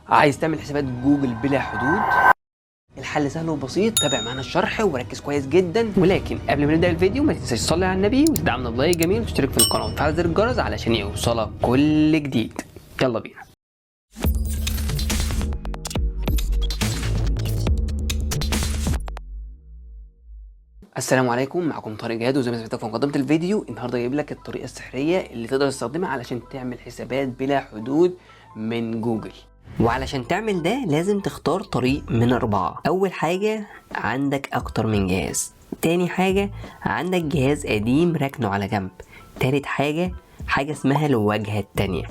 عايز تعمل حسابات جوجل بلا حدود؟ الحل سهل وبسيط، تابع معانا الشرح وركز كويس جدا. ولكن قبل ما نبدا الفيديو ما تنساش تصلي على النبي وتدعمنا ب like جميل وتشترك في القناة وتفعل زر الجرس علشان يوصلك كل جديد. يلا بينا. السلام عليكم، معكم طارق جهاد، وزي ما سمعتك في مقدمه الفيديو النهارده جايب لك الطريقة السحريه اللي تقدر تستخدمها علشان تعمل حسابات بلا حدود من جوجل. وعلشان تعمل ده لازم تختار طريق من 4. أول حاجة عندك أكتر من جهاز، تاني حاجة عندك جهاز قديم ركنه على جنب، تالت حاجة حاجة اسمها الواجهة التانية،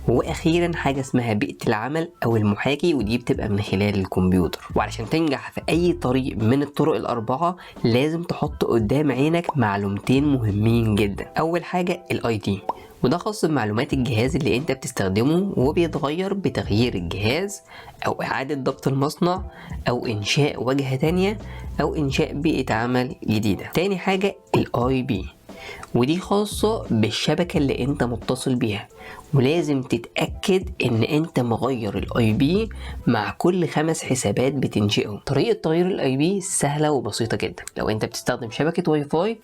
وأخيرا حاجة اسمها بيئة العمل أو المحاكي، ودي بتبقى من خلال الكمبيوتر. وعلشان تنجح في أي طريق من الطرق ال4 لازم تحط قدام عينك معلومتين مهمين جدا. أول حاجة ال ID، وده خاص بمعلومات الجهاز اللي انت بتستخدمه وبيتغير بتغيير الجهاز او اعادة ضبط المصنع او انشاء واجهة تانية او انشاء بيئة عمل جديدة. تاني حاجة ال IP، ودي خاصة بالشبكة اللي انت متصل بيها، ولازم تتأكد ان انت مغير ال IP مع كل 5 حسابات بتنشئهم. طريقة تغيير ال IP سهلة وبسيطة جدا. لو انت بتستخدم شبكة واي فاي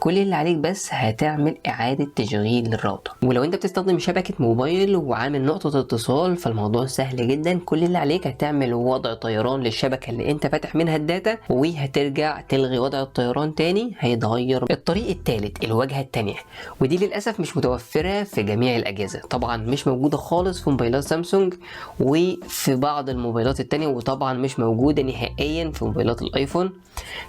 كل اللي عليك بس هتعمل إعادة تشغيل للراوتر، ولو انت بتستخدم شبكة موبايل وعامل نقطة اتصال فالموضوع سهل جدا. كل اللي عليك هتعمل وضع طيران للشبكة اللي انت فاتح منها ال data، وهترجع تلغي وضع الطيران تاني هيتغير. الطريق الثالث الواجهة التانية، ودي للأسف مش متوفرة في جميع الأجهزة، طبعا مش موجودة خالص في موبايلات سامسونج وفي بعض الموبايلات التانية، وطبعا مش موجودة نهائيا في موبايلات الايفون.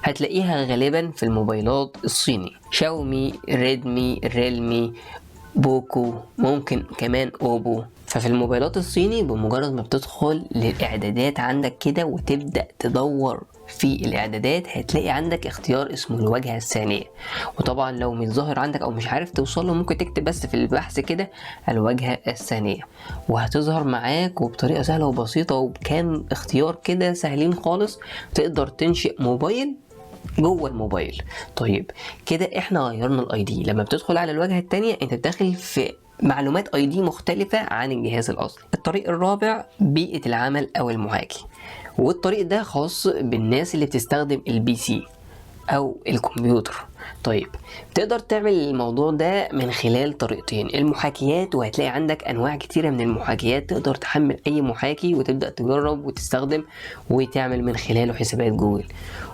هتلاقيها غالبا في الموبايلات الصيني، شاومي، ريدمي، ريلمي، بوكو، ممكن كمان اوبو. ففي الموبايلات الصيني بمجرد ما بتدخل للاعدادات عندك كده وتبدأ تدور في الاعدادات هتلاقي عندك اختيار اسمه الواجهة الثانية، وطبعا لو مش ظاهر عندك او مش عارف توصل له ممكن تكتب بس في البحث كده الواجهة الثانية وهتظهر معاك، وبطريقة سهلة وبسيطة وبكام اختيار كده سهلين خالص تقدر تنشئ موبايل جوه الموبايل. طيب كده احنا غيرنا ال ID. لما بتدخل على الواجهة الثانية انت بتدخل في معلومات ID مختلفة عن الجهاز الاصلي. الطريق الرابع بيئة العمل او المحاكي، والطريق ده خاص بالناس اللي بتستخدم ال PC او الكمبيوتر. طيب تقدر تعمل الموضوع ده من خلال طريقتين، المحاكيات، وهتلاقي عندك انواع كتيرة من المحاكيات تقدر تحمل اي محاكي وتبدأ تجرب وتستخدم وتعمل من خلاله حسابات جوجل.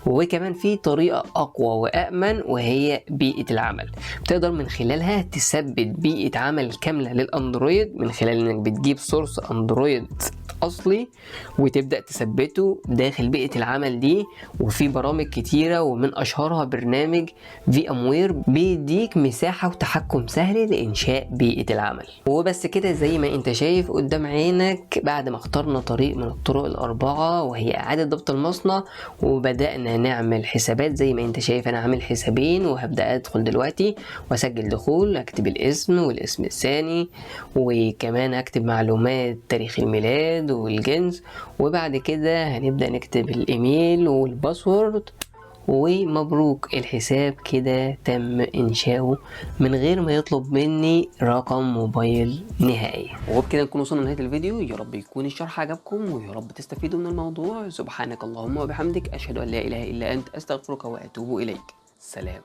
وكمان في طريقة اقوى وامن وهي بيئة العمل، تقدر من خلالها تثبت بيئة عمل كاملة للاندرويد من خلال انك بتجيب source اندرويد اصلي وتبدأ تثبته داخل بيئة العمل دي. وفي برامج كتيرة ومن اشهرها برنامج VMware بيديك مساحة وتحكم سهل لإنشاء بيئة العمل. وبس كده زي ما انت شايف قدام عينك، بعد ما اخترنا طريق من الطرق ال4 وهي إعادة ضبط المصنع وبدأنا نعمل حسابات، زي ما انت شايف انا عامل حسابين وهبدأ ادخل دلوقتي واسجل دخول، اكتب الاسم والاسم الثاني وكمان اكتب معلومات تاريخ الميلاد والجنس، وبعد كده هنبدأ نكتب الايميل وال password، ومبروك الحساب كده تم انشاؤه من غير ما يطلب مني رقم موبايل نهائي. وبكده نكون وصلنا لنهاية الفيديو. يا رب يكون الشرح عجبكم ويا رب تستفيدوا من الموضوع. سبحانك اللهم وبحمدك، اشهد ان لا اله الا انت، استغفرك واتوب اليك. سلام.